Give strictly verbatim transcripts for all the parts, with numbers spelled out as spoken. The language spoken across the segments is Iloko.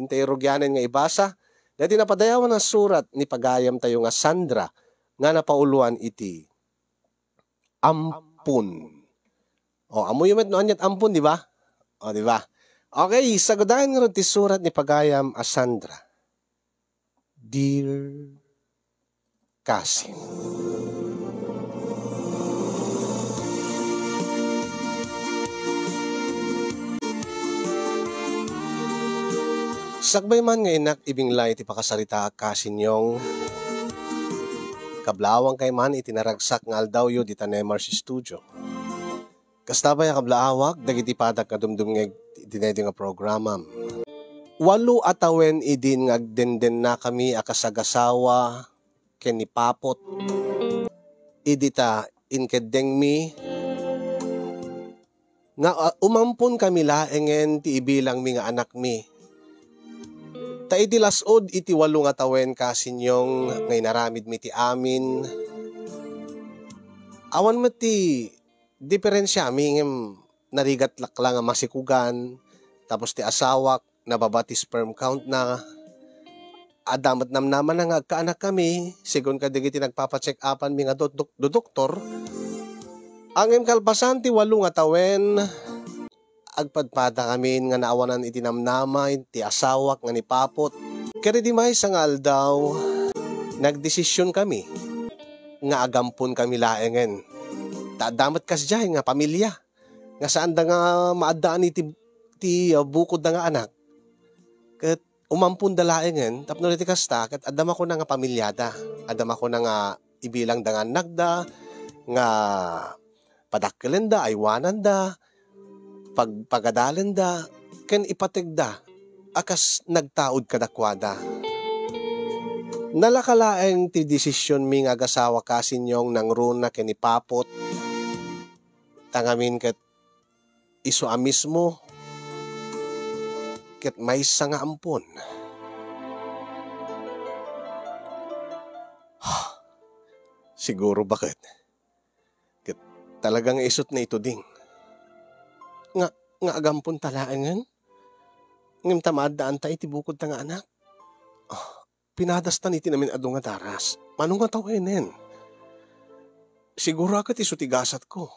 Intay rugianen nga ibasa daytoy napadayawan a surat ni pagayamtayo nga Sandra nga napauloan iti ampon. O, ammoyo met no aniat ampon, di ba? O, di ba? Okay, sagudayen ngarud ti surat ni pagayam a Sandra. Dear Kasin. Sakbay man nga innak ibinglay ti pakasaritaak, Kasin Yong, kablaawankay man iti naragsak nga aldawyo dita Nemars Studio. Kasta pay a kablaawak dagiti padak nga dumdumngeg iti daytoy nga programam. Walo a tawen idin nga agdendennakami a kasagasawa ken ni Papot. Idi ta inkeddengmi nga, ah, umamponkami laengen ti ibilangmi nga anakmi. Ta idi las-ud iti walo nga tawen, Kasin Yong, nga inaramidmi ti amin, awan met ti diferensiami ngem narigat laklak nga masikugan, tapos ti asawak, nababa ti sperm count na. Adda met namnamana nga agkaanakkami, segun kadagiti nagpapa-check-upanmi nga dot-, dok-, dodoktor. Ngem kalpasan ti walo nga tawen, agpadpadakamin nga naawanan iti namnama ti asawak nga ni Papot. Ket idi maysa nga aldaw, nagdesisionkami nga agamponkami laengen. Ta adda met kasdiay nga pamilia nga saanda nga maaddaan iti, ti, uh, bukodda nga anak. Ket umamponda laengen tapno iti kasta, ket adda makuna nga pamiliada. Adda makuna nga ibilangda nga annakda, nga padakkelenda, aywananda, pagpagadalenda, ken ipategda a kas nagtaud kadakuada. Nalaka laeng ti desisionmi nga agasawa, Kasin Yong, nangruna ken ni Papot, ta ngamin ket isu a mismo ket maysa nga ampon. Siguro baket. Ket talaga nga isut' naituding. Nga, nga agamponta laengen? Ngem ta maaddaanta iti bukodta nga anak? Ah, pinadastan iti namin-adu nga daras. Mano nga tawenen? Siguro a ket isu ti gasatko.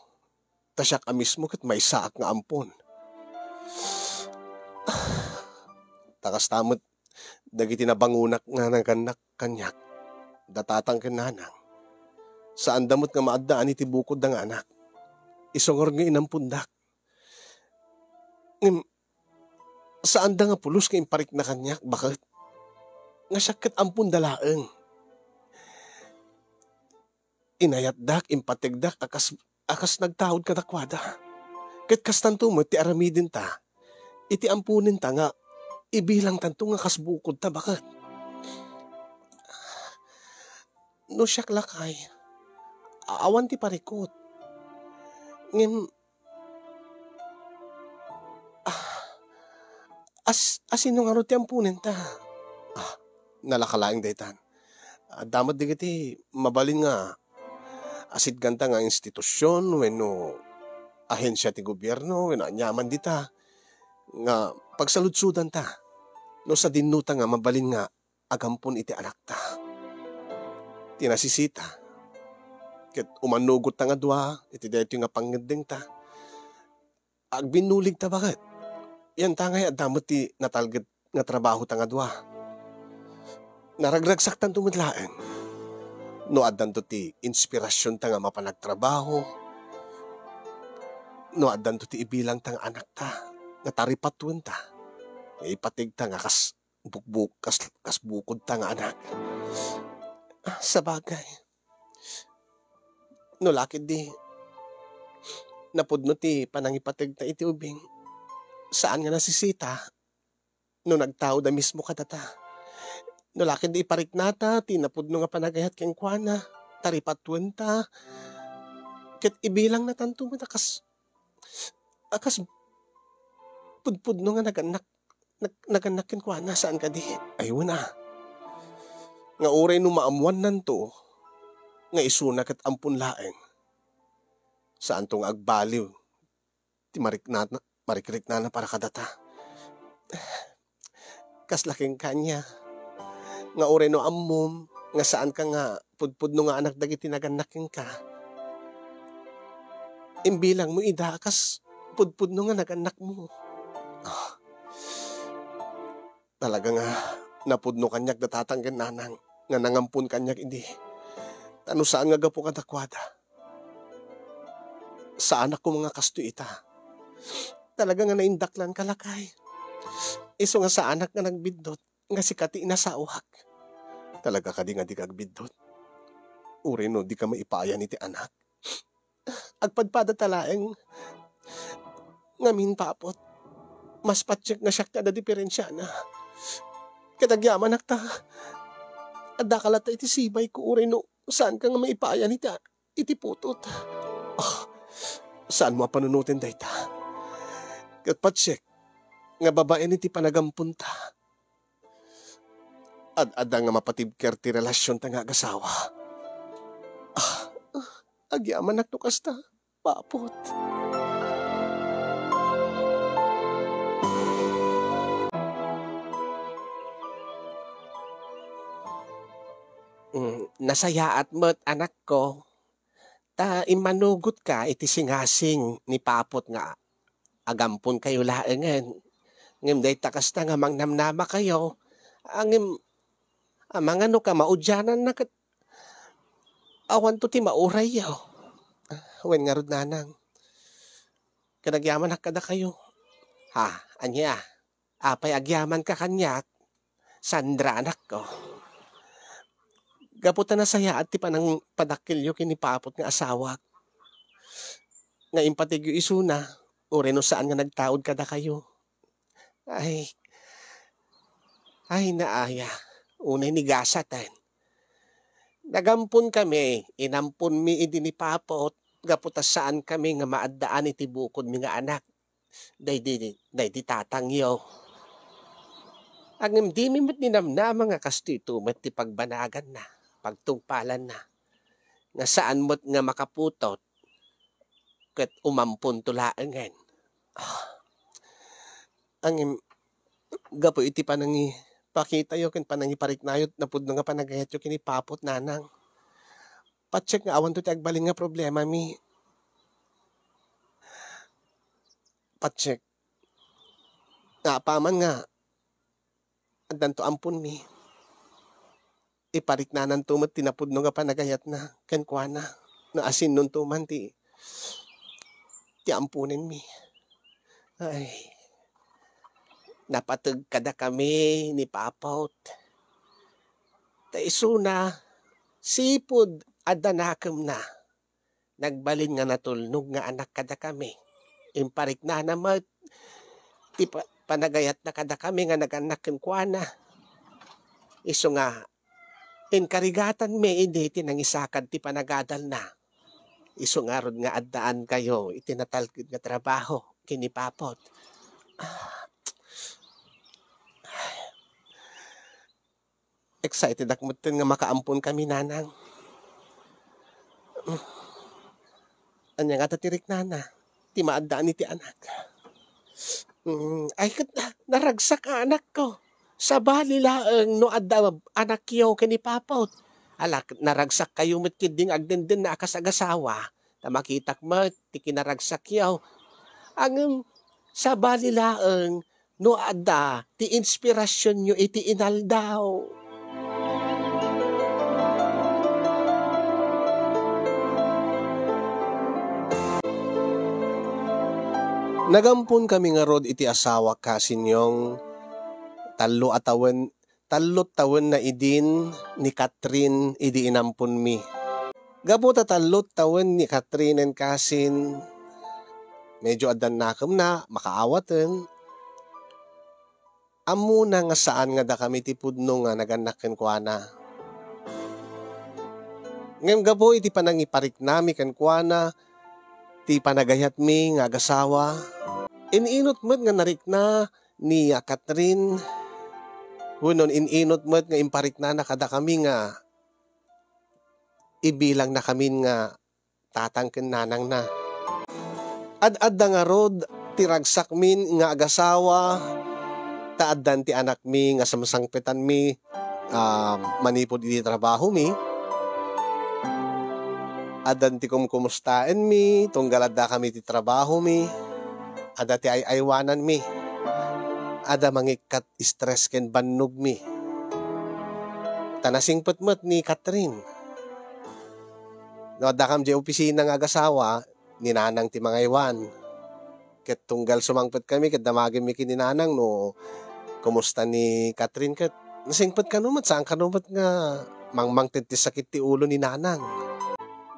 Ta siak a mismo ket maysaak nga ampon. Ta kasta met dagiti nabangonak nga nagannak kaniak, da tatang ken nanang. Saanda met nga maaddaan iti bukodda nga anak. Isu ngarud nga inampondak. Ngem, saanda nga pulos nga imparikna kaniak, baket? Nga siak ket amponda laeng. Inayatdak, impategdak a kas, a kas nagtaud kadakuada. Ket kastanto met ti aramidenta iti amponenta nga ibilangtanto nga kas bukodta, baket? No siak lakay, a-, awan ti parikut. Ngem, ah, as-, asino ngarud ti amponenta? Ah, nalaka laeng daytan. Adda met dagiti mabalin nga asidganta nga institusion wenno ahensia ti gobierno wenno aniaman dita nga pagsaludsodanta no sadinnota nga mabalin nga agampon iti anakta. Ti nasisita, ket umannugotta nga dua iti daytoy nga pangngeddengta. Agbinnuligta baket. Yanta ngay adda met ti natalged nga trabahota nga dua. Naragragsaktanto met laeng no addanto ti inspirasionta nga mapan agtrabaho, no addanto ti ibilangta nga anakta nga taripatuenta, nga ipategta nga kas bukbuk-, kas, kas bukodta nga anak. Ah, sabagay. No la ketdi napudno ti panangipategta iti ubing, saan nga nasisita no nagtaud a mismo kadata. No la ketdi ipariknata ti napudno nga panagayat kenkuana, taripatuenta, ket ibilangnatanto met a kas, a kas pudpudno nga nagannak, nag-, nagannak kenkuana, saan kadi? Ay, wen a. Nga uray no maammuannanto nga isuna ket ampon laeng, saanto nga agbaliw ti mariknana, marikriknana para kadata. Kasla kenka ania, nga uray no ammom nga saanka nga pudpudno nga anak dagiti nagannak kenka, imbilangmo ida kas pudpudno nga nagannakmo. Ah, talaga nga napudno kaniak da tatang ken nanang nga nangampon kaniak idi ta no saan nga gapu kadakuada. Saanak koma nga kastoy ita. Talaga nga naindaklanka, lakay. Isu nga saanak nga nagbiddut nga sika ti inasawak. Talaga kadi nga dika agbiddut? Uray no dika maipayan iti anak. Agpadpadata laeng ngamin, Papot. Mas patiek nga siak ti adda diperensiana. Ket agyamanak ta addaka latta iti sibayko uray no saanka nga maipayan iti iti putot. Ah, saanmo a panunoten dayta. Ket patiek nga babaen iti panagampunta. Ad-adda nga mapatibker ti relasionta nga agasawa. Ah, agyamanak no kasta, Papot. Mm, nasayaat met, anakko, ta immanugotka iti singasing ni Papot nga agamponkayo laengen. Ngem dayta kasta nga mangnamnamakayo, a, ngem amangan no kamaudiananna ket awanto ti maurayyo. Wen ngarud, nanang, ket agyamanak kadakayo. Ha, ania? Apay agyamanka kaniak, Sandra, anakko? Gapu ta nasayaat ti panangpadakkelyo ken ni Papot nga asawak, nga impategyo isuna, uray no saan nga nagtaud kadakayo. Ay, ay, naaya, unay ni gasaten. Nagamponkami, inamponmi idi ni Papot, gapu ta saankami nga maaddaan iti bukodmi nga anak. Daydi, daydi tatangyo. Ngem dimi met ninamnama nga kastoyto met ti pagbanaganna, pagtungpalanna, nga saan met nga makaputot ket umamponto laengen. Ah. Ngem gapu iti panangipakitayo ken panangipariknayo napudno nga panagayatyo ken ni Papot, nanang, patiek nga awanto ti agbalin nga problemami. Patiek nga apaman nga addanto amponmi, ipariknananto met ti napudno nga panagayatna kenkuana no asinnonto man ti, ti amponenmi. Ay, napateg kadakami ni Papot. Ta isuna, sipud adda nakemna, nagbalin nga natulnog nga anak kadakami. Impariknana met ti pa-, panagayatna kadakami nga nagannak kenkuana. Isu nga, inkarigatanmi idi ti nangisakad ti panagadalna. Isu ngarud nga addaankayo iti natalged nga trabaho ken ni Papot. Ah, Excitedak metten nga makaamponkami, nanang. Ania ngata ti riknana? Ti maaddaan iti anak. Mm, ay, ket na-, naragsak a anakko. Sabali laeng no adda anakyo ken ni Papot. Ala, ket naragsakkayo met ketdi nga agdendenna a kas agasawa. Ta makitak met ti kinaragsakyo. Ngem sabali laeng no adda ti inspirasionyo iti inaldaw. Nagamponkami ngarud iti asawak, Kasinyong. Tallo a tawen, tallo tawenna idin ni Catherine idi inamponmi. Gapu ta tallo tawen ni Catherine, Kasin, medyo addan nakemna, makaawaten. Ammona nga saan nga dakami ti pudno nga nagannak kenkuana. Ngem gapu iti panangipariknami kenkuana, ti panagayatmi nga agasawa, in-inut met nga narikna ni a Catherine, wenno in-inut met nga impariknana kadakami nga ibilangnakamin nga tatang ken nanangna. Ad-adda ngarud ti ragsakmin nga agasawa, Ta addan ti anakmi nga samsangpetanmi, ah, manipud iti trabahomi. Addan ti kumkumustaenmi tunggal addakami iti trabahomi. Adda ti ay-aywananmi. Adda mangikkat stress ken bannogmi. Ta nasingpet met ni Catherine. No addakam diay opisina nga agasawa, ni Nanang ti mangaywan. Ket tunggal sumangpetkami ket damagimmi ken ni Nanang no kumusta ni Catherine ket nasingpet kano met, saan kano met nga mangmangted ti sakit ti ulo ni Nanang.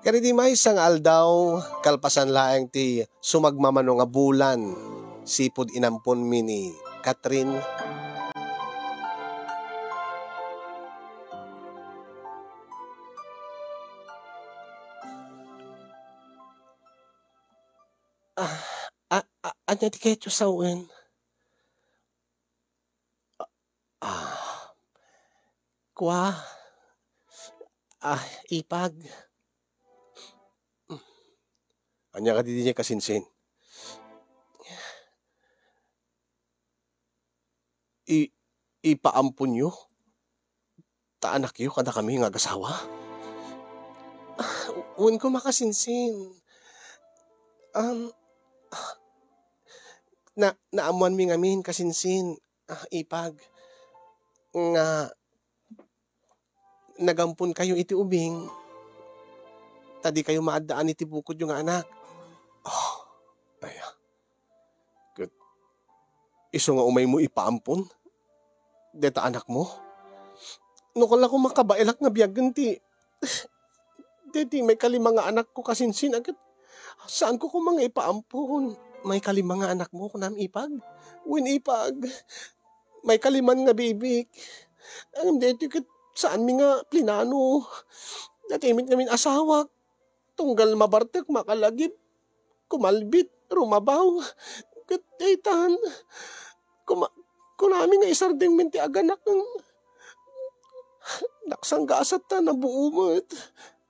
Ket iti maysa nga aldaw, kalpasan laeng ti sumagmamano nga bulan, sipud inamponmi ni Catherine. Ah, a-, a-, ania ti kayatyo sawen? Ah, kua, ah, ipag. Ania kadi diay kasinsin? I-, ipaamponyo ta anakyo kadakami nga agasawa? Ah, wen koma kasinsin. Um, na, naammoanmi ngamin kasinsin, ah, ipag, nga nagamponkayo iti ubing, ta dikayo maaddaan iti bukodyo nga anak. Oh, aya. Ket isu nga umaymo ipaampon deta anakmo? No kala ko makabaelak nga biag ti, deti maikalima nga anakko kasinsin, a ket saanko koma nga ipaampon. Maikalima nga anakmo, kunam, ipag? Wen, ipag. Maikaliman nga bibik. Ngem daytoy ket saanmi nga plinano. Daytoy met ngamin asawak. Tunggal mabartek, makalagip, kumalbit, rumabaw. Ket daytan, kuma-, kunami nga isardengmin ti aganak. Daksanggasat ta, nabuo met.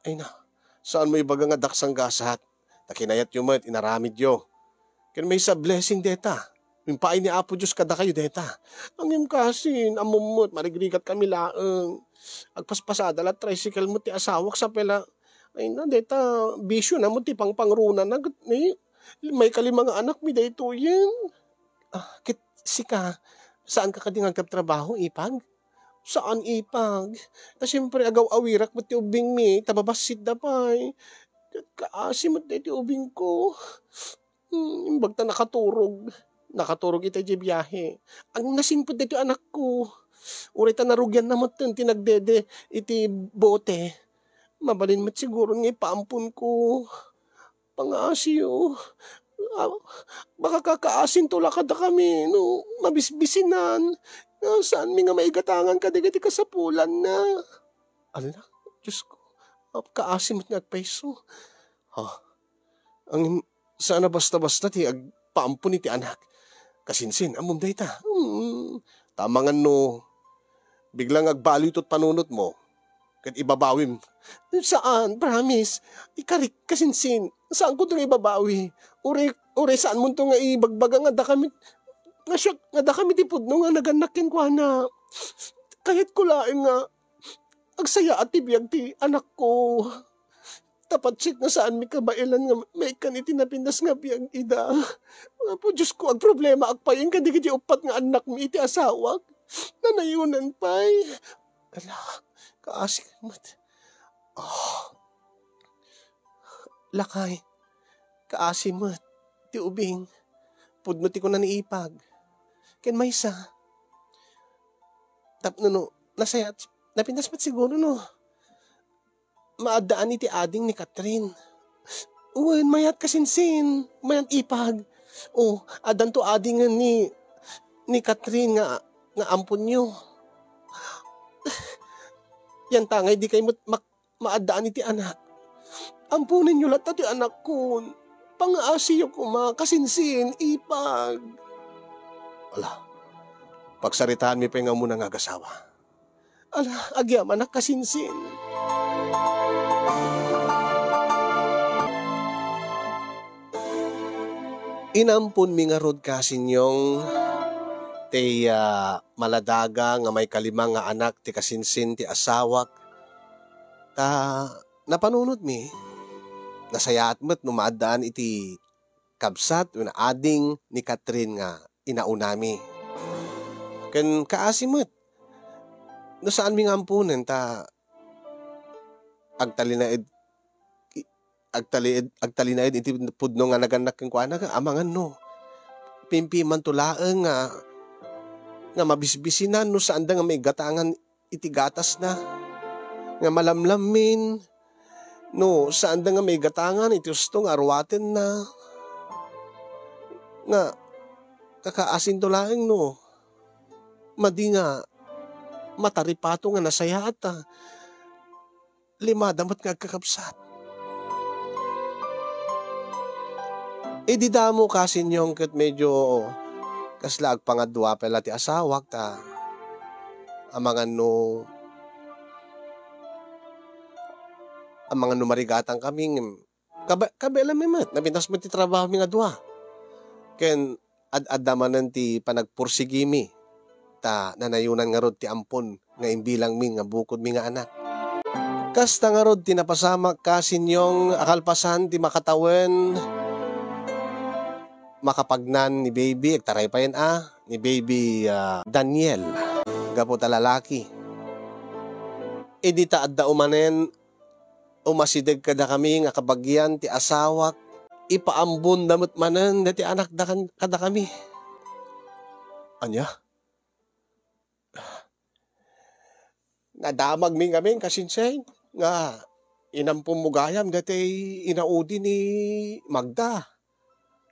Ay na, saanmo ibaga nga daksanggasat? Ta kinayatyo met, inaramidyo. Ken maysa a blessing dayta. Impaay ni Apo Dios kadakayo dayta. Ngem kasin, ammom met, marigrigat kami laeng. Agpaspasada la tricycle met ti asawak, sapay la, ay na, dayta, bisio na met ti pangpangruna na, ket ni, maikalima nga anakmi daytoyen. Ah, ket sika, saanka kadi nga agtrabtrabaho, ipag? Saan, ipag. Ta siempre, agaw-awirak met ti ubingmi, ta babassit da pay. Ket kaasi met daytoy ubingko. Hmm, imbag ta nakaturog. Nakaturog ita idiay biahe. Ang nasingpet daytoy anakko. Uray ta narugianna metten ti nagdede iti bote. Mabalin met siguro nga ipaamponko. Pangaasiyo. Ah, makakakaasinto la kadakami no mabisbisinan. Nga saanmi nga maigatangan kadagiti kasapulanna. Ala, Diosko, kaasi met nga agpayso. Ha? Ang saan a basta-basta ti agpaampon iti anak. Kasinsin, ammom dayta. Hmm, ta amangan no biglang agbaliwto ti panunotmo, ket ibabawim. Saan, promise. Ikarik, kasinsin. Saanko nga ibabawi. Uray, uray saanmonto nga ibagbaga nga dakami, nga siak, nga dakami ti pudno nga nagannak kenkuana. Kayatko laeng nga agsayaat ti biag ti anakko. Ta patsik nga saanmi kabaelan nga maikkan iti napintas nga biag ida. Apo Diosko, agproblemaak pay kadagiti uppat nga annakmi iti asawak. Nanayonan pay. Ala, kaasi met. Ah. Lakay, kaasi met ti ubing. Pudno ti kuna ni ipag. Ken maysa, tapno no, nasayaat, napintas met siguro no maaddaan iti ading ni Catherine. Wen, mayat kasinsin, mayat ipag. O, addanto adingen ni, ni Catherine nga, nga amponyo. Yantangay dikay met mak-, maaddaan iti anak. Amponenyo latta ti anakkon. Pangaasiyo koma, kasinsin, ipag. Ala, pagsaritaanmi pay nga umuna nga agasawa. Ala, agyamanak kasinsin. Inamponmi ngarud, kasinyong, Ti, ah, maladaga nga maikalima nga anak ti kasinsin ti asawak, ta napanunotmi, nasayaat met no maaddaan iti kabsat wenno ading ni Catherine nga inaunami. Ken kaasi met, no saanmi nga ampunen ta agtalinaed, agtalied, agtalinaed iti pudno nga nagannak kenkuana, amangan no pimpimanto laeng nga, nga mabisbisinan no saanda nga maigatangan iti gatasna, nga malamlammin no saanda nga maigatangan iti husto nga aruatenna, nga kakaasinto laeng no madi nga mataripato nga nasayaat a limada met nga agkakabsat. Idi damo kasinyon ket medyo kasla agpangadua pay la ti asawak ta amangan no, amangan no marigatan kami ngem kabe-, kabeelanmi met, napintas met ti trabahomi nga dua. Ken ad-adda manen ti panagpursigimi, ta nanayonan ngarud ti ampon nga imbilangmi nga bukodmi nga anak. Kasta ngarud ti napasamak kasinyon a kalpasan ti makatawen, makapagnan ni baby, agtaray payen a, ni baby, ah, Daniel, gapu ta lalaki. Idi ta adda umanen umasideg kadakami nga kabagian ti asawak, ipaambonna met manen daytoy anakda kan-, kadakami. Ania? Nadamagmi ngamin, Kasinsin, nga inamponmo gayam daytoy inaudi ni Magda.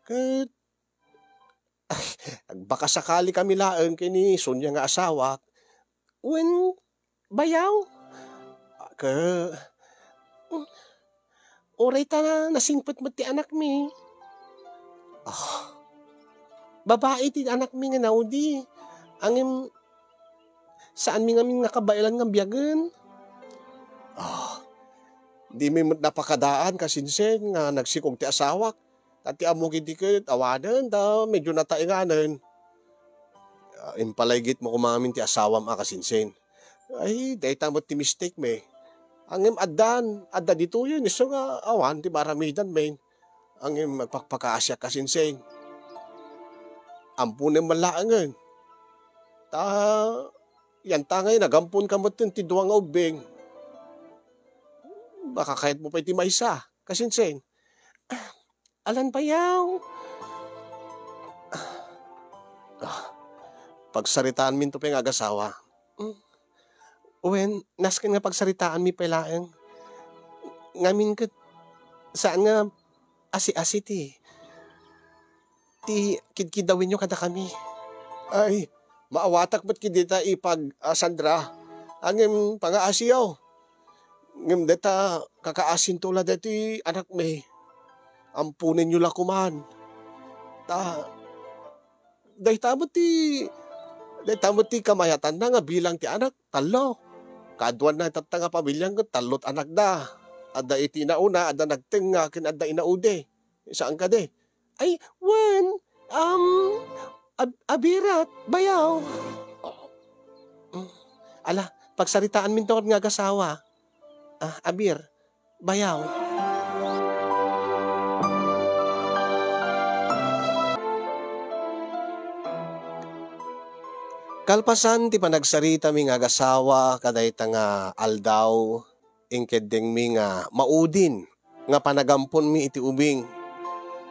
Ket agbakasakali kami laeng ken ni Sonia nga asawak, wen bayaw. Ke-, uray ta nasingpet met ti anakmi. Ah, babai ti anakmi nga naudi. Ngem saanmi ngamin nga kabaelan nga biagen. Ah, dimi met napakadaan, Kasinsin, nga nagsikog ti asawak. Ta ti ammok idi ket awanen ta medyo nataenganen. Ah, impalaygitmo koma ngamin ti asawam a, Kasinsin. Ay, dayta met ti mistakemi. Ngem addan, adda ditoyen, isu nga awan ti maaramidanmi. Ngem agpakpakaasiak, Kasinsin. Amponen man laengen. Ta, yanta ngay, nagamponka metten ti dua nga ubbing. Baka kayatmo pay ti maysa, Kasinsin. Alan bayaw. Ah, pagsaritaanminto pay nga agasawa. Mm. Wen, nasken nga pagsaritaanmi pay laeng. Ngamin ket, saan nga asi-asi ti, ti kidkidawenyo kadakami. Ay, maawatak met ket dita ipag, ah, Sandra. Ngem pangaasiyo. Ngem dayta kakaasinto la daytoy anakmi. Amponenyo la koman. Ta, dayta met ti, dayta met ti kamayatanna nga bilang ti anak, tallo. Kaaduanna tatta nga pamilian ket tallo ti anakda. Adda iti inauna, adda nagtengnga, ken adda inaudi. Saan kadi? Ay, wen, um, ab-, abirat, bayaw. Mm. Ala, pagsaritaanminto nga agasawa. Ah, abir, bayaw. Kalpasan ti panagsaritami nga agasawa kadayta nga aldaw, inkeddengmi nga maudin nga panagamponmi iti ubing.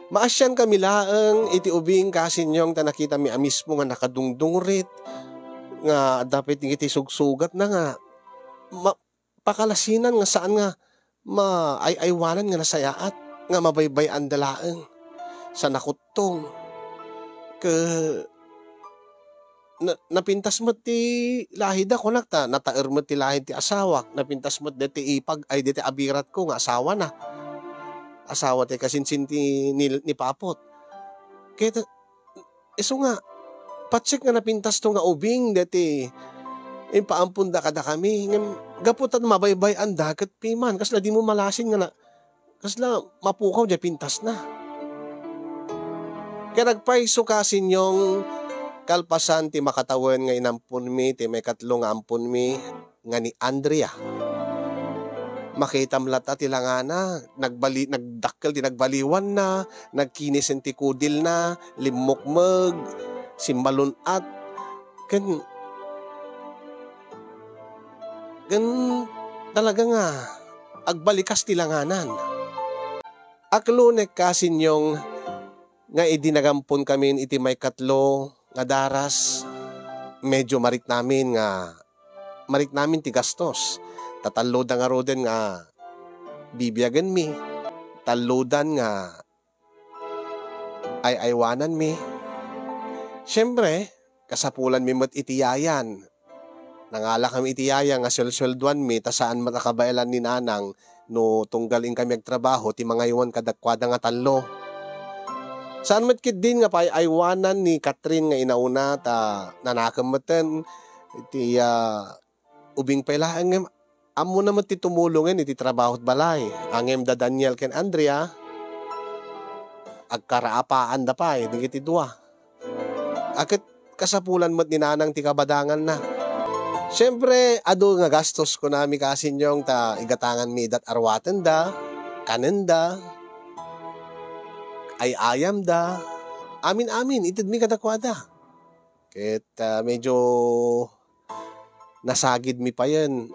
Maasiankami laeng iti ubing, kasinyon, ta nakitami a mismo nga nakadungdungrit, nga adda pay ti sugsugatna nga ma-, pakalasinan nga saan nga maay-aywanan nga nasayaat, nga mabaybay-anda laeng. Sa nakuttong. Ke-, na-, napintas met ti lahida, kunak, ta nataer met ti lahid ti asawak, napintas met deti ipag-, ay, deti abiratko nga asawana. Asawa ti kasinsin ti ni, ni Papot. Ket isu nga, patsek nga napintasto nga ubing deti impaamponda kadakami, ngem gapu ta mabaybay-anda ket piman, kasla dimo malasin nga na-, kasla mapukaw diay pintasna. Ket agpayso kasinyon, Kalpasan ti makatawen nga inamponmi, ti maikatlo nga amponmi nga ni Andrea. Makitam latta ti langana, nagbali-, nagdakkel ti nagbaliwanna, nagkinisen ti kudilna, limmukmeg, simmalun-at, ken, ken talaga nga agbalikas ti langanan. Aklonek, kasinyong, nga idi nagamponkamin iti maikatlo nga daras, medyo mariknamin nga, mariknamin ti gastos. Ta talloda ngaruden nga bibiagenmi, tallodan nga ay-aywananmi. Siempre, kasapulanmi met iti yayan. Nangalakami iti yaya nga suelsueldoanmi ta saan met a kabaelan ni Nanang no tunggal inkami agtrabaho ti mangaywan kadakuada nga tallo. Saan met ketdin nga paay-aywanan ni Catherine nga inauna ta nanakem metten iti, ah, ubing pay laeng ngem ammona met ti tumulongen iti trabaho ti balay. Ngem da Daniel ken Andrea, agkaraapaanda pay dagiti dua. A ket kasapulan met ni Nanang ti kabadanganna. Siempre, adu nga gastos kunami, kasinyong, ta igatanganmi idat arwatenda, kanenda, ay-ayamda, amin-amin, itedmi kadakuada. Ket, ah, medyo nasagidmi payen,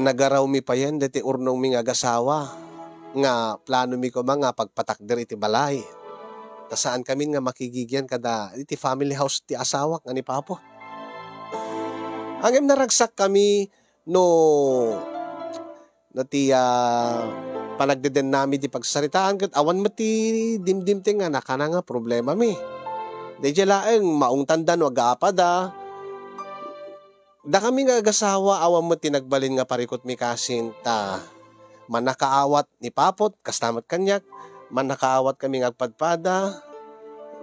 nagarawmi payen daytoy urnongmi nga agasawa, nga planomi koma nga pagpatakder iti balay. Ta saankamin nga makigigian kada iti family house ti asawak nga ni Papo. Ngem naragsakkami no no ti, ah, panagdedennami ti pagsaritaan ket awan met ti dimdimteng nga nakana nga problemami. Daydiay laeng, maungtanda no agaapada. Dakami nga agasawa, awan met ti nagbalin nga parikutmi kasin ta mannakaawat ni Papot, kasta met kaniak, mannakaawat kami nga agpadpada,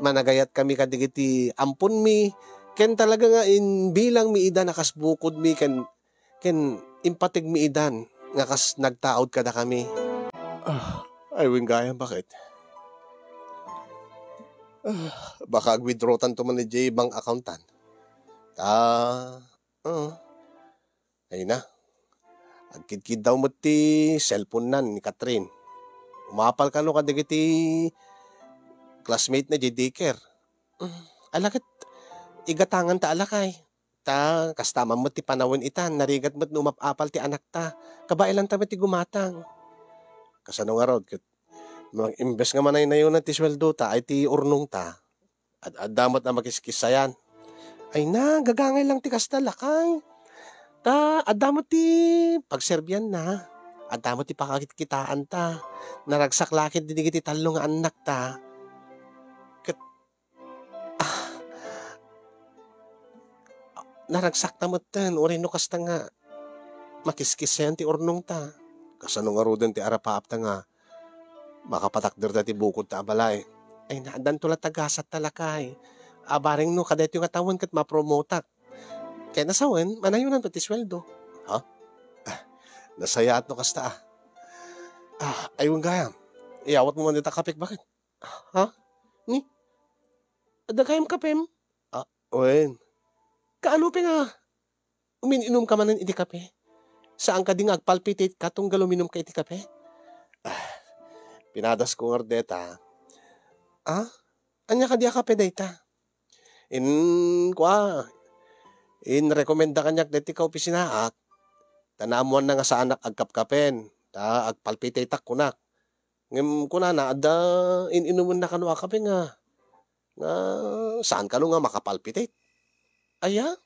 managayat kami kadagiti amponmi, ken talaga nga imbilangmi ida a kas bukodmi ken ken impategmi idan nga kas nagtaud kadakami. Ah, ay, wen gayam, bakit? Ah, baka ag-withdrawtanto man idiay bank accountan. Ta, ah, ay na. Agkidkiddaw met ti cellphone-nan ni Catherine. Umapal kano kadagiti classmate-na idiay daycare. Mm, ala ket, igatanganta a lakay. Ta kasta man met ti panawen itan, narigat met no umap-apal ti anakta. Kabaelanta met ti gumatang. Kasano ngarud ket, imbes nga manaynayonan ti sueldota ay ti urnongta, ad-adda met a makiskissayan. Ay na, gagangay lang ti kasta, lakay. Ta adda met ti pagserbianna. Adda met ti pakakitkitaanta. Naragsak la ket dagiti tallo nga annakta. Ket Ah. Naragsakta metten, uray no kasta nga makiskissayan ti urnongta. Kasano ngaruden ti arapaapta nga makapatakderda ti bukodta a balay? Ay, na, addanto la ta gasatta, lakay. A, bareng no kadaytoy nga tawen ket mapromotak. Ken a sawen, manayonanto ti sueldo. Ha? Ah, nasayaat no kasta, ah. Ah, ay, wen gayam. Iyawatmo man dita kapek, bakit? Ha? Ni? Adda gayam kapem? Ah, wen. Kaano pay nga umin-inumka manen iti kape? Saan kadi nga agpalpitate ka tunggal uminumka iti kape? Ah, pinadasko ngarud dayta. Ah? Ania kadi a kape dayta? In, kua, inrekomenda kaniak daytoy kaopisinaak, ta naammoanna nga saanak agkapkapen, ta agpalpitateak kunak. Ngem kunana, adda in-inumenna kano a kape nga, nga saan kano nga makapalpitate. Aya?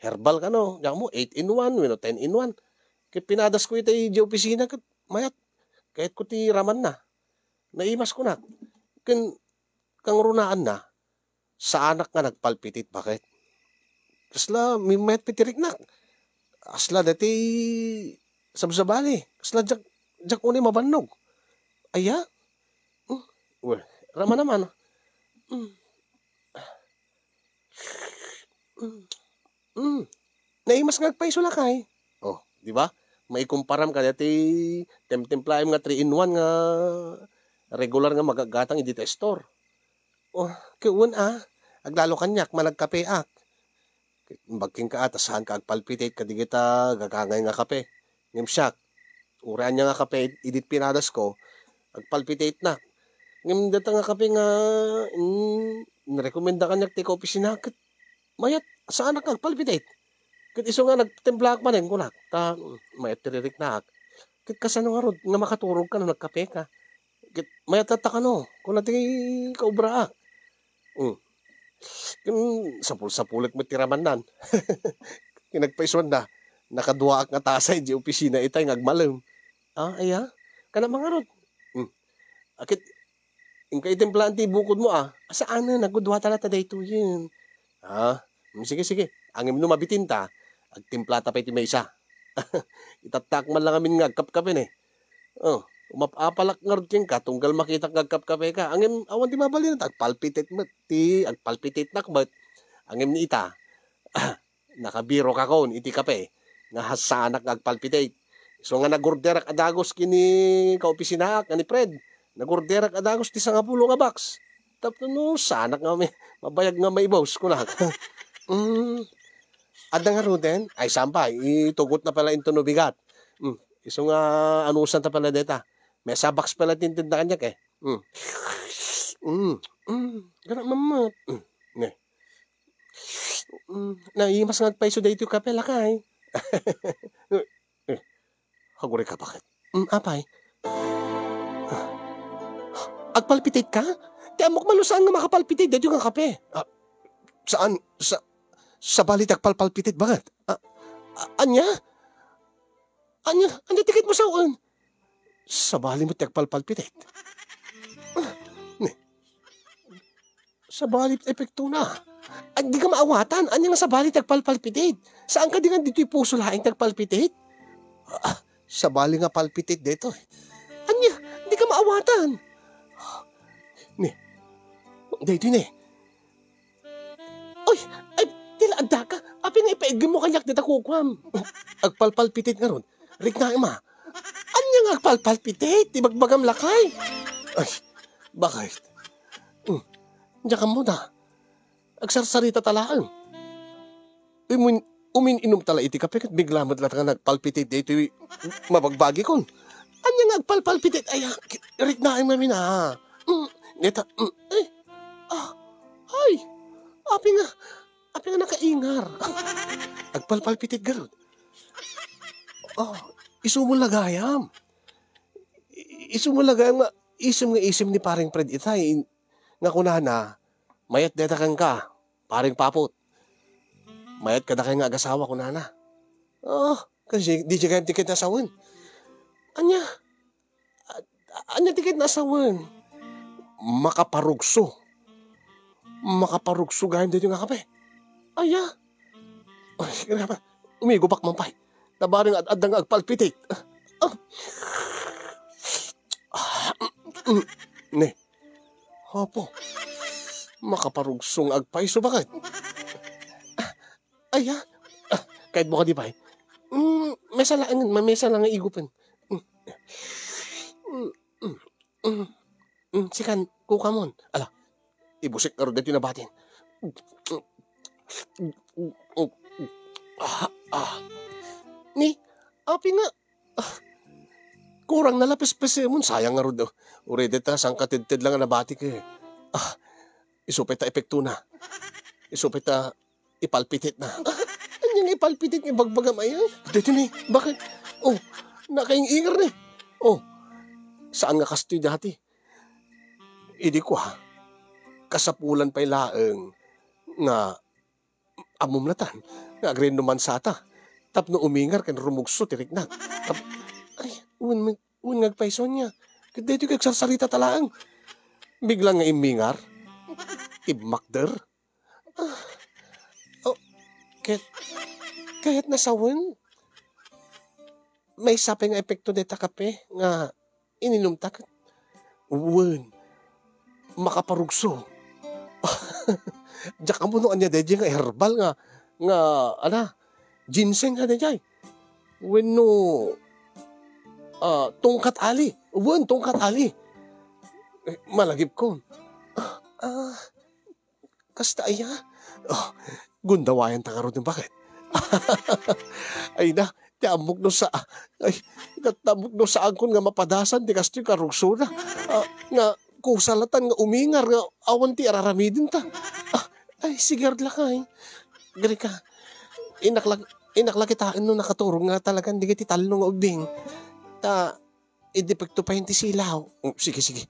Herbal kano, diak ammo, eight in one wenno ten in one. Ket pinadasko ita idiay opisina ket mayat. Kayatko ti ramanna. Naimas kunak. Ken kangrunaanna, saanak nga nagpalpitate, bakit? Kasla, mimmet pay ti riknak. Kasla daytoy sabsabali. Kasla diak, diak unay mabannog. Aya? Hmm. Well, raman naman. Hmm. Hmm. Hmm. Naimas nga agpayso, lakay. Oh, di ba? Maikumparam kadaytoy temtemplaem nga three in one nga regular nga magatgatang iti store. Oh, ket wen a, Aglalo kaniak, managkapeak. Imbag kenka, ta saanka agpalpitate kadagita gagangay nga kape. Ngem siak, uray ania nga kape, idi pinadasko, agpalpitatenak. Ngem dayta nga kape nga, mm, narekomenda kaniak ti kaopisina, ket mayat, saanak nga agpalpitate. Ket isu nga nagtimplaak manen, kunak, ta, mm, mayat ti ririknaak. Ket kasano ngarud nga makaturogka no nagkapeka? Ket mayat latta kano, kuna ti kaobraak. Mm. Ken sapul-sapulek met ti ramannan. Ken nagpaisuanda, nakaduaak nga tasa idiay opisina itay nga agmalem. Ah, aya? Kana mangarud? Mm. A ket, inka itimplaen ti bukodmo, a? Saanen, nagudua ta latta daytoyen. Ah, mm, sige, sige. Ngem no mabitinta, agtimplata pay ti maysa. Itattaak man lang amin nga agkapkape ne. Oh, umap-apalak ngarud kenka, tunggal makitak nga agkapkapeka. Ngem awan ti mabalin, agpalpitate met ti, agpalpitatenak met. Ngem ni ita, nakabirokakon iti kape, nga saanak nga agpalpitate. Isu nga nagorderak a dagus ken ni kaopisinaak, nga ni Fred. Nagorderak a dagus ti sangapulo nga box. Tapno saanak nga may, mabayag nga maibus, kunak. Mm, adda ngaruden? Ay, saan pay, itugotna pay la inton no bigat. Mm, isu nga anusanta pay la dayta. Maysa box pay la ti intedna kaniak, eh. Mm. Mm, mm, gana mammat. Mm, ne. Mm, naimas nga agpayso daytoy kape, lakay. Eh, agurayka, baket? Mm, apay? Agpalpitate ka? Ti ammok man no saan nga makapalpitate daytoy nga kape. Ah, saan? Sa, sabali ti agpalpalpitate, baket? Ah, ah, ania? Ania, ania ti kayatmo sawen? Sabali met ti agpalpalpitate. Ah, ne. Sabali ti epektona. Ay, dika maawatan. Ania nga sabali ti agpalpalpitate? Saan kadi nga ditoy puso laeng ti agpalpitate? Ah, sabali nga palpitate daytoy. Ania, dika maawatan. Ne, daytoy ne. Oy, ay, ti la addaka. Apay nga ipaiggem mo kaniak dita kukuam? Agpalpalpitate ngarud. Riknaem a. Ania nga agpalpalpitate? Ti bagbagam, lakay. Ay, baket? Hmm. Diak ammo da. Agsarsarita ta laeng. Umin-, umin-inom ta la iti kape ket bigla met latta nga nagpalpitate daytoy mabagbagikon. Ania nga agpalpalpitate? Ay, ah, ki-, riknaem ngamin a. Mm, neta, mm, eh. Ah, ay, apay nga, apay nga nakaingar? Agpalpalpitate garud. Oh, isu met la gayam. I-, isu met la gayam nga isem nga isem ni Pareng Fred itay, in-, nga kunana, mayat dayta kenka, Pareng Papot. Mayat kadakayo nga agasawa, kunana. Oh, kasi di gayam ti kayatna sawen. Ania? A-, a-, ania ti kayatna sawen? Makaparugso. Makaparugso gayam daytoy nga kape. Aya? Ay, grabe. Umigupak man pay. Ta bareng ad-, adda nga agpalpitate. Ah. Ah, ne. Apo. Makaparugso nga agpayso, baket? Ah, aya? Ah, kayatmo kadi pay? Mm, maysa laeng, ma-, maysa lang nga igupen. Mm. Mm, mm, mm. Mm, sikan, kukamon. Ala, ibusik ngarud daytoy nabatin. Ah, ah. Ni, apay nga, ah, kurang na la pespesemon, sayang ngarud, oh. Uray dayta, sangkatedted lang a nabatik, eh. Ah, isu pay ta epektona. Isu pay ta ipalpitate na. Ah, ania nga ipalpitate nga ibagbagam aya? Daytoy ni, baket? Oh, nakaing-ingar ni. Oh, saan nga kastoy dati? Idi kua, kasapulan pay laeng nga ammom latan nga agrennumansata tapno umingar ken rumugso ti riknak. Tap-, ay, wen, wen nga agpayso ania. Ket daytoy nga agsarsarita ta laeng. Bigla nga immingar. Immakder. Ah, oh, ket, kayatna sawen? Maysa pay nga epekto dayta kape nga ininumta ket, wen, makaparugso. Diak ammo no ania daydiay nga herbal nga, nga, ana, ginseng nga daydiay. Wenno, ah, tungkat ali. Wen, tungkat ali. Eh, malagipkon. Ah, ah, Kasta aya? Oh, gundawayanta ngarud, baket? Ay na, ti ammok no sa-, ay, ti ammok no saankon nga mapadasan ti kastoy karugsona. Ah, nga kusa latan nga umingar nga awan ti araramidenta. Ah, ay, sige, lakay. Grika, inak la-, inak la kitaen no nakaturog nga talagan digiti tallo nga ubbing. Ta, idi pagtupayan ti silaw. Mm, sige, sige.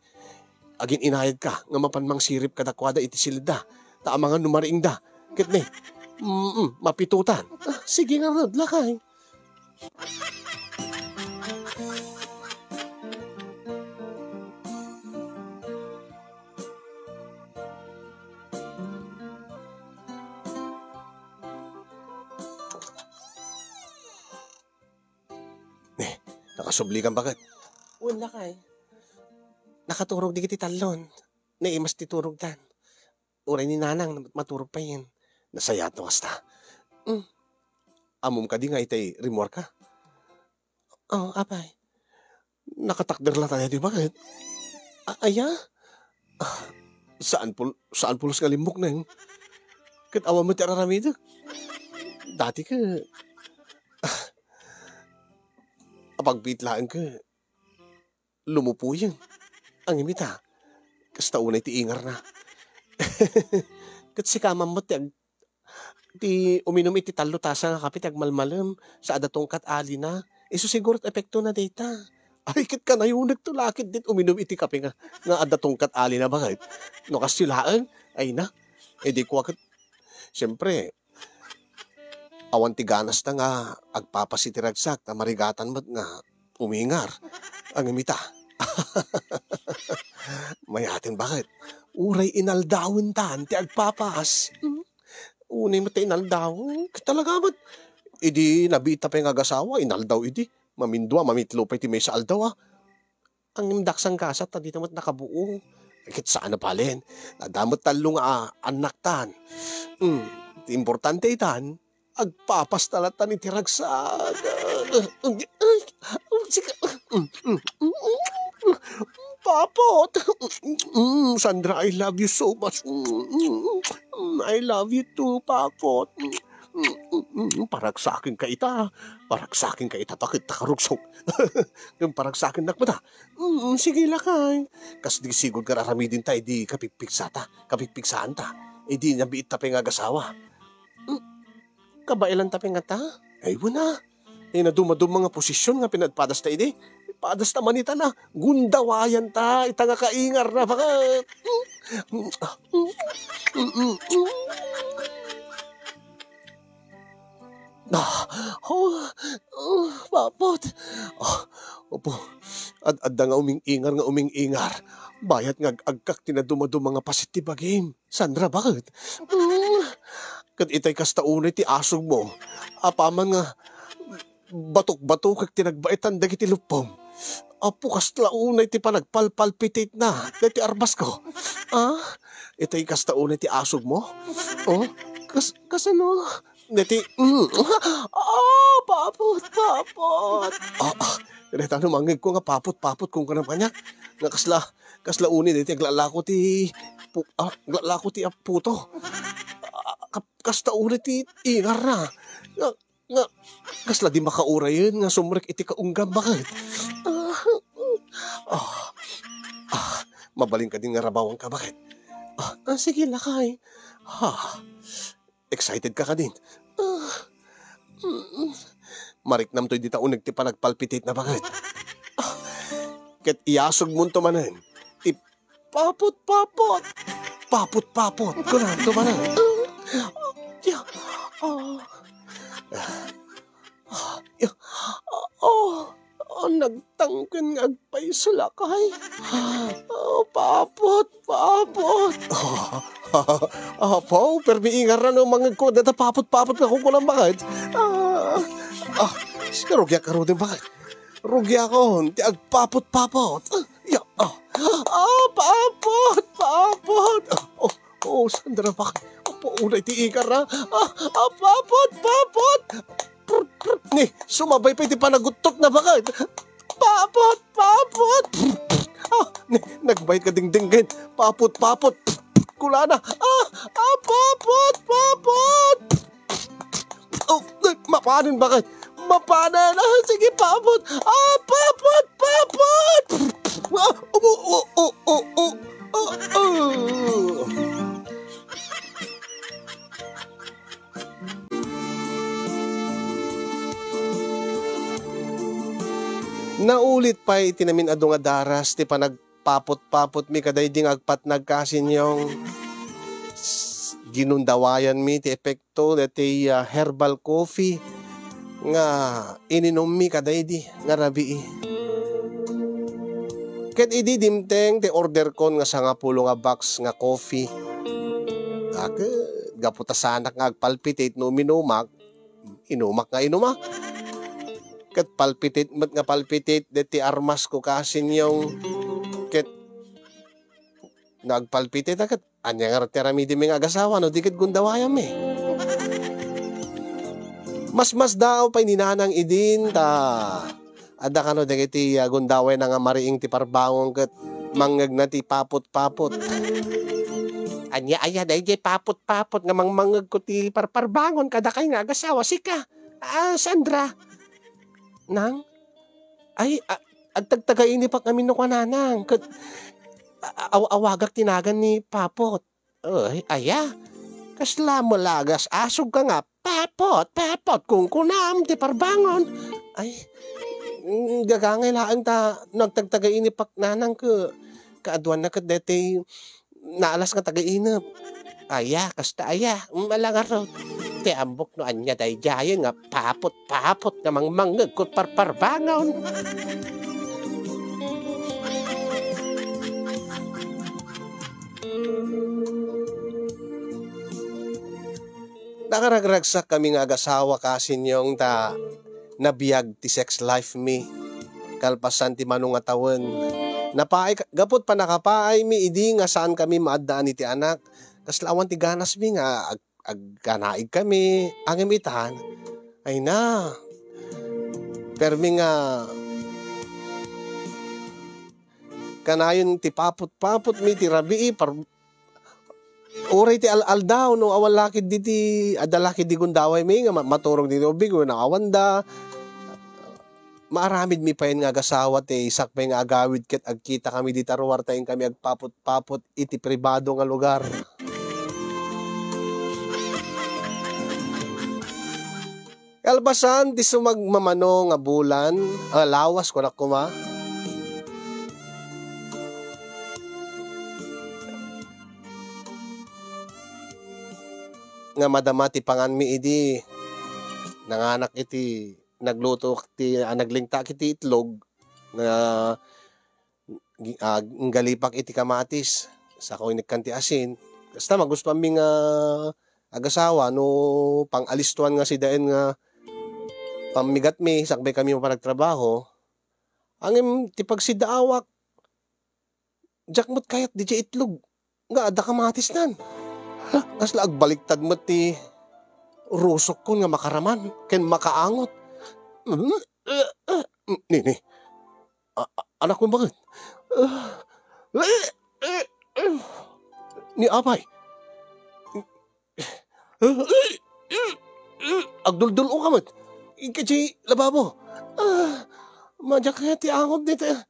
Agin-inayadka nga mapan mangsirip kadakuada iti silda. Ta amangan no mariingda. Ket ne, mm, mapitutan. Ah, sige ngarud, lakay. Ne, nakasublikan, baket? Wen, lakay. Nakaturog digiti tallon. Naimas ti turogdan. Uray ni Nanang, maturog payen. Nasayaat no kasta. Mm. Ammom kadi nga itay rimmuarka? Oh, apay. Nakatakder la tayo, di ba, ket? A-, aya? Ah, saan pul-, saan pulos nga limmok, Neng? Ket awan met ti araramidek. Dati ket, ah, apagbiit laeng ket lumupoyen. Ngem ita, kasta unay ti ingarna. Ket sika man met ti ag-, ti uminum iti tallo tasa nga kape ti agmalmalem sa adda tungkat alina. Isu siguro ti epektona dayta. Ay, ket kanayonekto la ket dit uminum iti kape nga, nga adda tungkat alina, baket? No kasta laeng, ay na. Idi kua ket, siempre, awan ti ganasta nga agpapas iti ragsak ta marigatan met nga umingar. Ngem ita. Mayaten, baket? Uray inaldawentan ti agpapas. Hmm? Unay met ta inaldaw. Talaga met. Idi nabiitta pay nga agasawa, inaldaw idi. Mamindua, mamitlo pay ti maysa aldaw, ah. Ngem daksan gasat ta dita met nakabuo. Ket saan a palen. Adda met tallo nga, ah, annaktan. Hmm, ti importante itan, agpapas ta lattan iti ragsak. Ay, ay, sika-, Papot! Mm, Sandra, I love you so much. Mm, I love you too, Papot. Mm, paragsakenka ita. Paragsakenka ita, baket ta karugsok. Ngem paragsakennak met a. Mm, sige, lakay. Kas di sigud nga aramidenta idi kapigpigsata, kapigpigsaanta. Idi nabiitta pay nga agasawa. Mm, kabaelanta pay ngata? Ay, wen a. Ti nadumaduma nga posisyon nga pinagpadasta idi. Padasta man ita na. Gundawayanta. Ita nga kaingarna, baket. Ah, oh, oh, Papot. Ah, opo. Ad-, adda nga uming-ingar nga uming-ingar. Bayat nga ag-agkak ti nadumaduma nga paset ti bagim. Sandra, baket? Mm. Ket itay kasta unay ti asugmo. Apaman nga batok-batokek ti nagbaetan dagiti luppom. Apo, kasla unay ti panagpalpalpititna dagiti arbasko. Ah? Itay kasta unay ti asugmo? Oh? Kas-, kasano? Deti, mm. Ah, Papot, Papot. Ah, ah. Deta no mangngegko nga Papot, Papot, kung kanam kaniak. Nga kasla, kasla uni deti aglalako ti pu-, ah, aglalako ti aputo. Ah, kap-, kasta uni ti ingarna. Nga, nga, kasla di makaurayen nga sumrek iti kaunggam, baket? Ah, ah, ah, mabalin kadin nga rabawanka, baket? Ah, ah, sige, lakay. Ah. Excited ka kadin? Ah, mm, mariknamtoy dita uneg ti panagpalpititna, baket. Ah, ket iyasugmonto manen ti papot-papot. Papot-papot, kunanto manen. Ah, ya, ah, ah, ya, ah, ah, nagtangken nga agpayso, lakay. Ah, papot, papot. Apo, permi ingarna no mangegko dayta papot-papot nga kukunam, baket. Ah, ah, sige, rugiak ngaruden, baket. Rugiakon ti agpapot-papot. Ah, ya, ah. Ah, papot, papot. Ah, oh, oh, Sandra, baket? Apo, unay ti ingarna. Ah, ah, papot, papot. Ni, sumabay pay ti panaguttotna, baket. Papot, papot. Ah, ni, nagbayat nga dingdinggen. Papot, papot. kunana. Ah! Ah, papot! Papot! Oh, ay, mapanen, bakit? Mapanen! Ah, sige, papot! Ah, papot! Papot! Ah, oh, oh, oh, oh, oh, oh, oh. Naulit pay iti namin-adu nga daras ti panagpapot-papotmi kadaydi nga agpatnag, kasinyong. Ginundawayanmi ti epekto daytoy, ah, herbal coffee nga ininummi kadaydi nga rabii. Ket idi dimteng ti orderkon nga sangapulo nga box nga coffee, a, ket gapu ta saanak nga agpalpitate no uminumak, inumak nga inumak. Ket palpitate met nga palpitate deti armasko, kasinyong. Ket no agpalpitate, ket ania ngarud ti aramidmi nga agasawa no di ket gundawayammi? Masmasdaaw pay ni Nanang idin ta adda kano dagiti, ah, gundawayna nga mariing ti parbangon ket mangngegna ti papot-papot. Ania aya daydiay papot-papot nga mangmangngegko ti parparbangon kadakay nga agasawa, sika, ah, Sandra? Nang? Ay, a-, agtagtagainipak ngamin no kuananang ket a-, a-, aw-, awagak ti nagan ni Papot. Ay, aya? Kasla malagas asog ka nga, "Papot, papot, kunkunam ti parbangon." Ay, mm, gagangay laeng ta no agtagtagainipak nanang ke-, kaaduanna ket daytoy naalas nga tagainep. Aya, kasta aya, mm, ala ngarud. Ti ammok no ania daydiayen nga papot-papot nga mangmangngeg ket parparbangon. Nakaragragsak kami nga agasawa, kasinyong, ta nabiag ti sex life mi. Kalpasan ti mano nga tawen, napaay ka-, gaput pannakapaaymi idi nga saan kami maaddaan iti anak, kasla awan ti ganasmi nga ag-, agganaig kami. Ngem itan, ay na, permi nga kanayon ti paput-paputmi ti rabii, par-, uray ti al-aldaw, no awan la ketdi ti, adda la ketdi gundawaymi nga ma-, maturog ditoy ubing wenno awanda. Maaramidmi payen nga agasawa ti sakbay nga agawid ket agkitakami dita ruar ta inkami agpaput-paput iti pribado nga lugar. Kalpasan ti sumagmamano nga bulan, a, lawas, kunak koma, nga madama ti panganmi idi nanganak iti, nagluto ti, a, naglingtak iti itlog nga gi-, ah, inggalipak iti kamatis, sako inikkan ti asin. Kasta, magustuanmi nga agasawa no pang-alistoan nga sidaen nga pammigatmi, sakbay kami mapanagtrabaho. Ngem ti pagsidaawak, diak met kayat diay itlog nga adda kamatisnan. Kasla agbaliktad met ti rusokkon nga makaraman ken makaangot. Nini, a-, a-, anakko, bakit? Ni apay. Agduldul-o ka met. Idiay lababo. Ah, madiak kayat ti angot dita.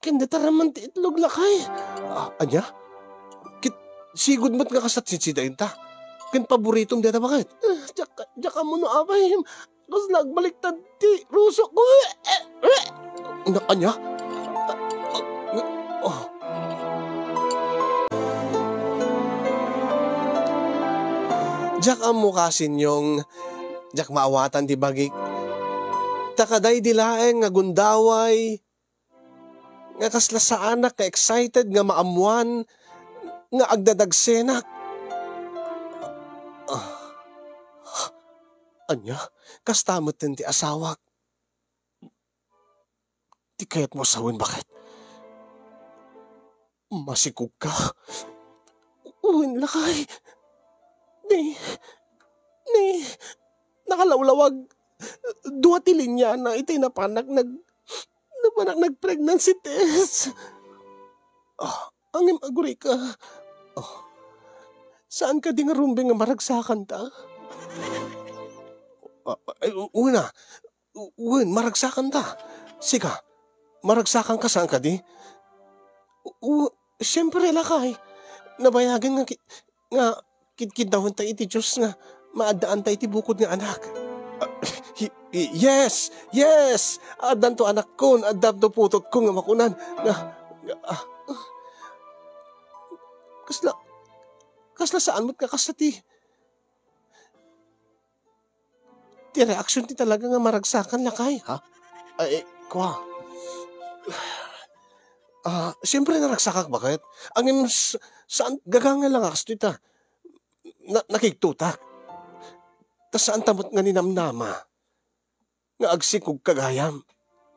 Ken dita raman ti itlog, lakay. Ah, ania? Ket sigud met nga kasta ti sidaenta. Ken paboritom dita, bakit? Ah, diak, diak ammo no apay. Kasla agbaliktad ti rusok. Na, ania? Oh. Diak ammo, kasinyong, diak maawatan ti bagik. Ta kadaydi laeng nga gundaway nga kasla saanak nga excited nga maammoan nga agdadagsenak. Ah, ania? Kasta metten ti asawak. Ti kayatmo a sawen, bakit? Masikog ka? Wen, lakay. Ni, ni, nakalawlawag. Dua ti linyana iti napanak nag-, napanak nag-pregnancy test. Ah, ngem agurayka. Ah, Saan kadi nga rumbeng nga maragsakanta? Ah, ay, u-, una, u-, wen, maragsakanta. Sika, maragsakanka saan kadi? U-, u-, siyempre, lakay. Nabayagen nga ki-, nga kidkiddawenta iti Dios nga maaddaanta iti bukod nga anak. Ah, hi-, hi-, yes! Yes! Addanto anakkon, addanto putotko nga makunan nga, nga, ah, kasla, kasla saan met nga kasta ti, ti reaksyon ti talaga nga maragsakan, lakay, ha? Ay, eh, kwa. Ah, siyempre naragsakak, baket? Ngem s-, saan, gagangay lang a kastoy ta. Na-, nakigtutak. Ta saan ta met nga ninamnama nga agsikogka gayam.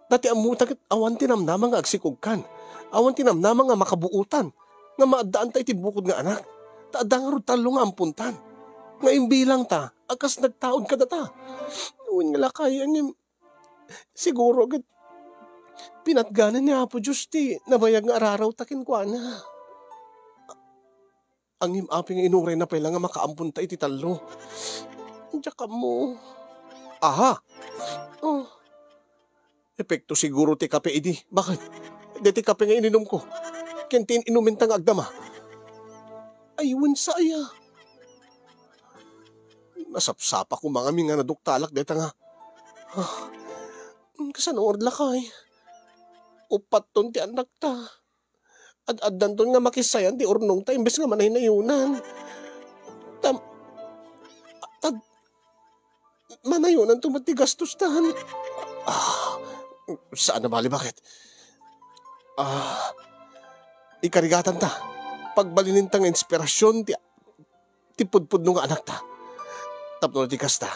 Ta ti ammota ket awan ti namnama nga agsikogkan. Awan ti namnama nga makabuotan, nga maaddaanta iti bukod nga anak. Ta adda ngarud tallo nga ampontan. Nga imbilangta a kas nagtaud kadata. Wen nga lakay, ngem siguro ket pinatganan ni Apo Dios ti nabayag nga ararawta kenkuana. Ngem apay nga inurayna pay la nga makaamponta iti tallo? Diak ammo. Aha! Oh. Epekto siguro ti kape idi. Baket? Daytoy kape nga ininumko ken ti in-inumenta nga agdama. Ay, wen saya. Nasapsapa koma ngamin nga naduktalak dayta nga. Ah, kasano ngarud, lakay? Upatton ti annakta. Ad-addanton nga makissayan ti urnongta imbes nga manaynayonan. Tam-, tad-, manayonanto met ti gastostan. Ah, saan a bali, baket? Ah, ikarigatanta. Pagbalininta nga inspirasyon ti, ti pudpudno nga anakta. Tapno di kasta,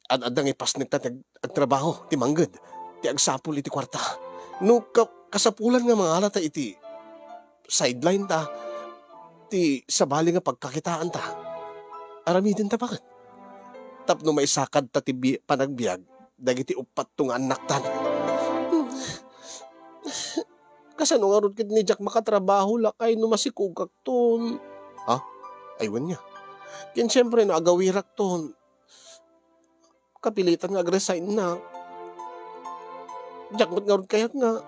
ad-adda nga ipasnekta ti ag-, agtrabaho, ti mangged, ti agsapul iti kuarta. No ka-, kasapulan nga mangalata iti sideline ta, ti sabali nga pagkakitaanta, aramidenta, baket? Tapno maisakadta ti bi-, panagbiag dagiti upatto nga annaktan. Kasano ngarud ket ni diak makatrabaho, lakay, no masikogakton? Ha? Ay, wen nga. Ken siempre, no agawirakton, kapilitan nga agresign-nak. Diak met ngarud kayat nga,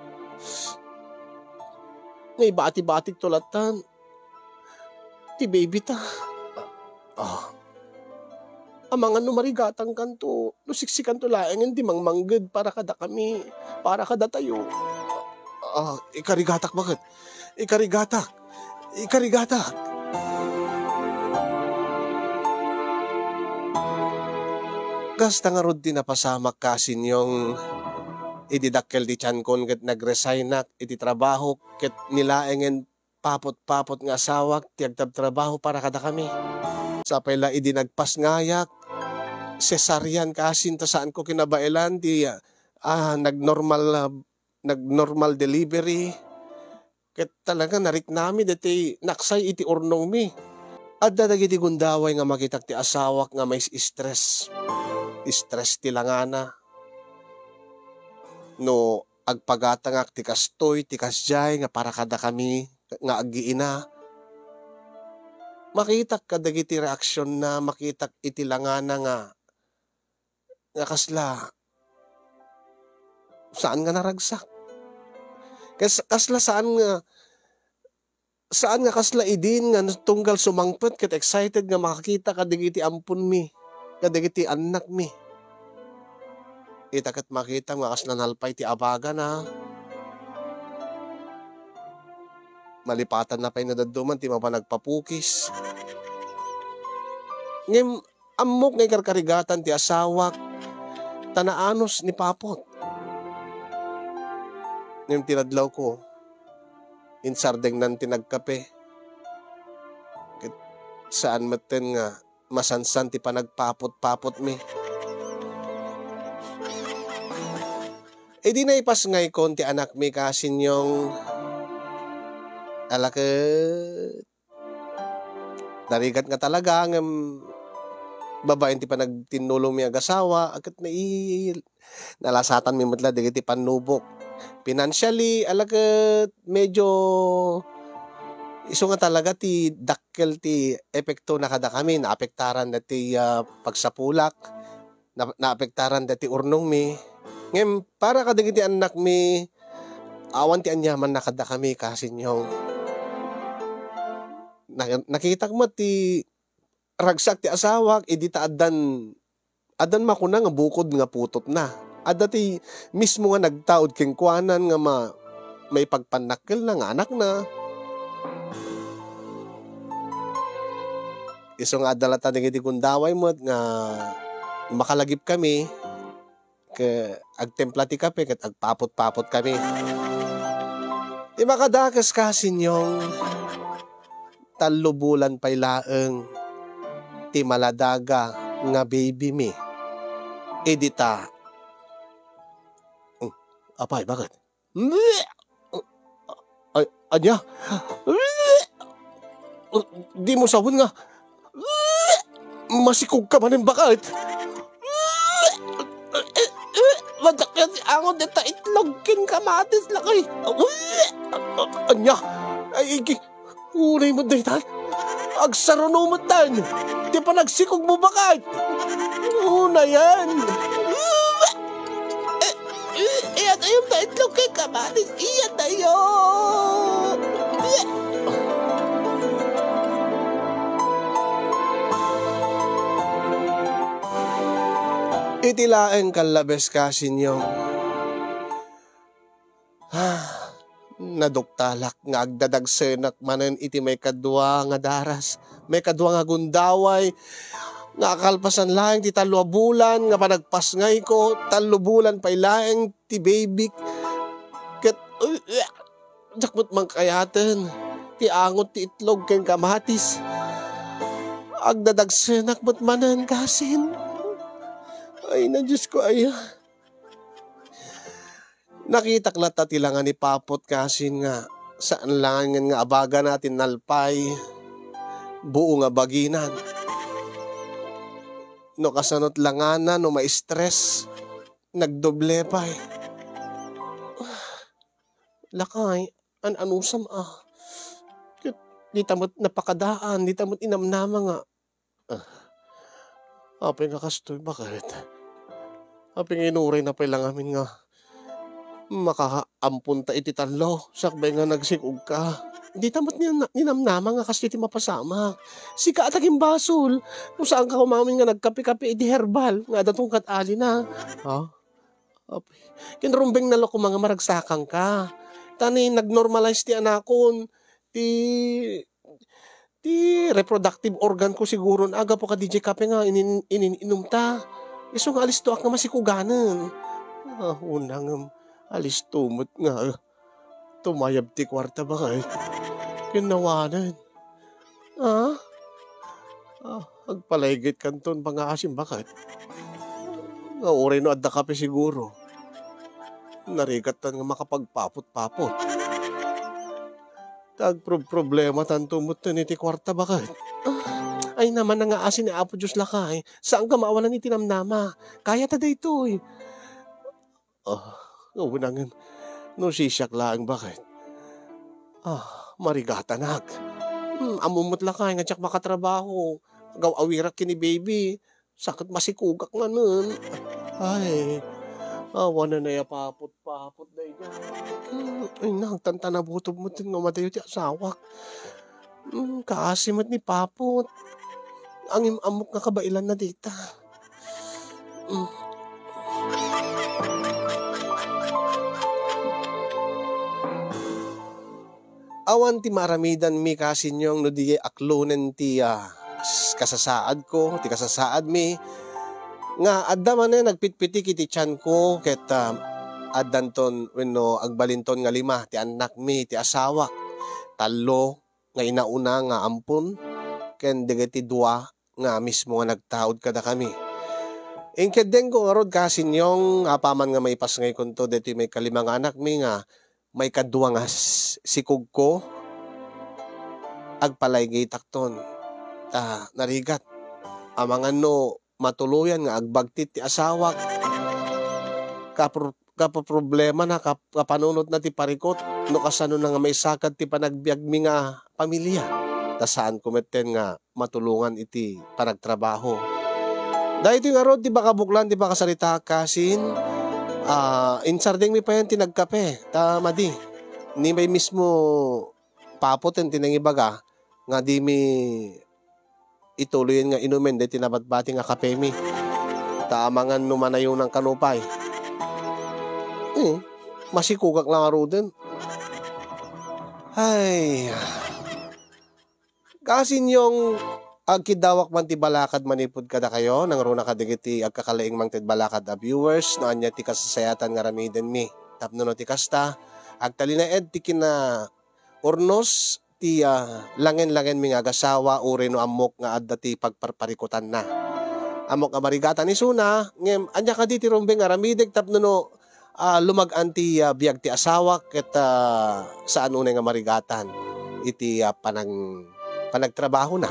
nga ibati-batikto lattan ti baby ta. Ah. Amangan no marigatangkanto, no siksikanto laengen ti mangmangged para kadakami, para kadatayo. Ah, ikarigatak, baket? Ikarigatak. Ikarigatak. Kasta ngarud ti napasamak, Kasinyong, idi dakkel ti tiankon ket nagresignak iti trabahok ket ni laengen papot-papot nga asawak ti agtabtrabaho para kadakami. Sapay la idi nagpasngayak, cesarean kasin ta saanko kinabaelan ti, ah, nagnormal, ah, nagnormal delivery. Ket talaga nariknami daytoy naksay iti urnongmi. Adda dagiti gundaway nga makitak ti asawak nga mais-stress. Stress ti langana. No agpagatangak ti kastoy, ti kasdiay nga para kadakami nga aggiina, makitak kadagiti reaksionna, makitak iti langana nga, nga kasla saan nga naragsak. Kas-, kasla saan nga saan nga kasla idin nga tunggal sumangpet ket excited nga makakita kadagiti amponmi, kadagiti annakmi. Ita ket makitam nga kasla nalpay ti abagana. Malipatanna pay no dadduma ti mapan agpapukis. Ngem ammok nga ikarkarigatan ti asawak, ta naanus ni Papot. Ngem tinadlawko, insardengnan ti nagkape. Ket saan metten nga masansan ti panagpapot-papotmi. Idi naipasngayko ti anakmi, Kasinyong, ala ket narigat nga talaga, ngem babaen ti panagtinnulongmi agasawa, a ket nai-, nalasatanmi met la dagiti pannubok. Financially, ala ket medyo Isu nga talaga ti dakkel ti epektona kadakami, naapektaran dati, ah, pagsapulak, na-, naapektaran dati urnongmi. Ngem para kadagiti annakmi, awan ti aniamanna kadakami, Kasinyong. Na-, nakitak met ti ragsak ti asawak idi ta addan, addan makuna nga bukod nga putotna. Adda ti mismo nga nagtaud kenkuanan nga ma-, maipagpannakkelna nga anakna. Isu nga adda latta dagiti gundaway met nga makalagipkami, ket agtempla ti kape ket agpapot-papotkami. Ti makadakes, Kasinyong, tallo bulan pay laeng ti maladaga nga baby mi. Idi ta, Hmm, apay, bakit? Ay, ania? Dimo sawen nga masikog ka manen, bakit? Madakkel ti angot dita itlog ken kamatis, lakay. Ania? Ay, igi-, Unay met daytan. Agsaruno met dan. Ti panagsikog mo, bakit? Unayen. Iya tayo ta itlog ken kamatis. Iya tayo. Iti laeng kallabes, Kasinyong. Ah, naduktalak nga agdadagsenak manen iti maikadua nga daras, maikadua nga gundaway, nga akalpasan laeng ti tallo a bulan nga panagpasngayko, tallo bulan pay laeng ti baby. Ket, diak met mangkayaten ti angot ti itlog ken kamatis. Agdadagsenak met manen, Kasin. Ay, na Diyos ko, ay. Nakitak latta ti langa ni Papot, Kasin, nga saan langen nga abagana ti nalpay, buo nga baginan. No kasano't langana no ma-stress, nagdoble pay. Lakay, an-anusam a. Ket dita met napakadaan, dita met inamnama nga Ah. Apay nga kastoy, bakit? Apay nga inurayna pay la ngamin nga makaampunta iti tallo, sakbay nga nagsikog ka. Dita met nin-, ninamnama nga kastoy ti mapasamak. Sika a tagimbasol. No saan ka umamin nga nagkape-kape iti herbal nga adda tungkad alina. Ha? Apay. Kinrumbeng na la koma nga maragsakang ka. Ta ni nag-normalize ti anakon, ti ti reproductive organ ko siguro nga agapu kadi jay kape nga inin-, inin-inumta. Isu nga alistoak nga masikuganen. Ah, una ngem alisto met nga, ah, tumayab ti kuarta, bakit? Kinnawanen. Ah? Ah, agpalaygitkanton pangngaasim, bakit? Nga uray no adda kape siguro. Narigattan nga makapagpapot-papot. Ta agprob-problematanto met iti kuarta, bakit? Ah, ay naman nga asi ni Apo Dios lakay. Saan ka maawanan iti namnama? Kayata daytoy. Ah, nga unangen. No sisiak laeng, bakit? Ah, marigatanak. Hmm, ammom met lakay nga diak makatrabaho. Agaw-awirak ken ni baby. Sakit masikugak ngamin. Ay, awanen ay a papot-papot dayta. Hmm, ay, nagtantanabutob met nga madayo ti asawak. Hmm, kaasi met ni Papot. Ngem ammok nga kabailanna dita. Hmm. Awan ti maaramidanmi, Kasinyong, no di aklonen ti, ah, s-, kasasaadko, ti kasasaadmi, nga adda manen nagpitpitik iti tianko, ket, ah, addanton wenno agbalinton nga lima ti annakmi, ti asawak, tallo nga inauna nga ampon, ken dagiti dua nga mismo nga nagtaud kadakami. Inkeddengko ngarud, Kasinyong, apaman nga maipasngaykonto daytoy maikalima nga anakmi nga maikadua nga s-, sikogko, agpalaygitakton. Ta narigat, amangan no matuloyan nga agbagtit ti asawak, kapro-, kapaproblemana, kap-, kapanunotna ti parikut, no kasano na nga maisakad ti panagbiagmi nga pamilia. Ta saanko metten nga matulongan iti panagtrabaho. Daytoy ngarud ti pakabuklan ti pakasarita, kasin, ah, insardengmi payen ti nagkape, ta madi. Ni may mismo papoten ti nangibaga nga dimi ituloyen nga inumen daytoy nabatbati nga kapemi. Ta amangan no manayonan kano pay. Eh, masikugak lang ngaruden. Ay. Kasinyong agkiddawak man ti balakad manipud kadakayo, nangruna kadagiti agkakalaing mangted balakad a viewers, no ania ti kasasayatan nga aramidenmi. Tapno no ti kasta, agtalinaed ti kina urnos ti, ah, langen-langenmi nga agasawa, uray no ammok nga adda ti pagparparikutanna. Ammok a marigatan isuna, ngem ania kadi ti rumbeng nga aramidek tapno no, ah, lumag-an ti, ah, biag ti asawak ket, ah, saan unay nga marigatan iti, ah, panang-, panagtrabahona.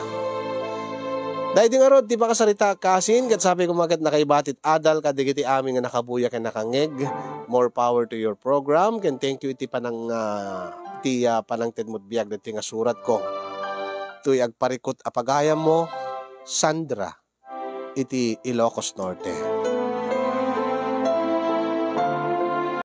Daydi ngarud ti pakasarita, kasin, ket sapay koma ket nakaibati ti adal kadagiti amin nga nakabuya ken nakangngeg. More power to your program, ken thank you iti panang-, ah, ti, ah, panangtedmod biag dagiti nga suratko. Toy agparikut a pagayammo, Sandra, iti Ilocos Norte.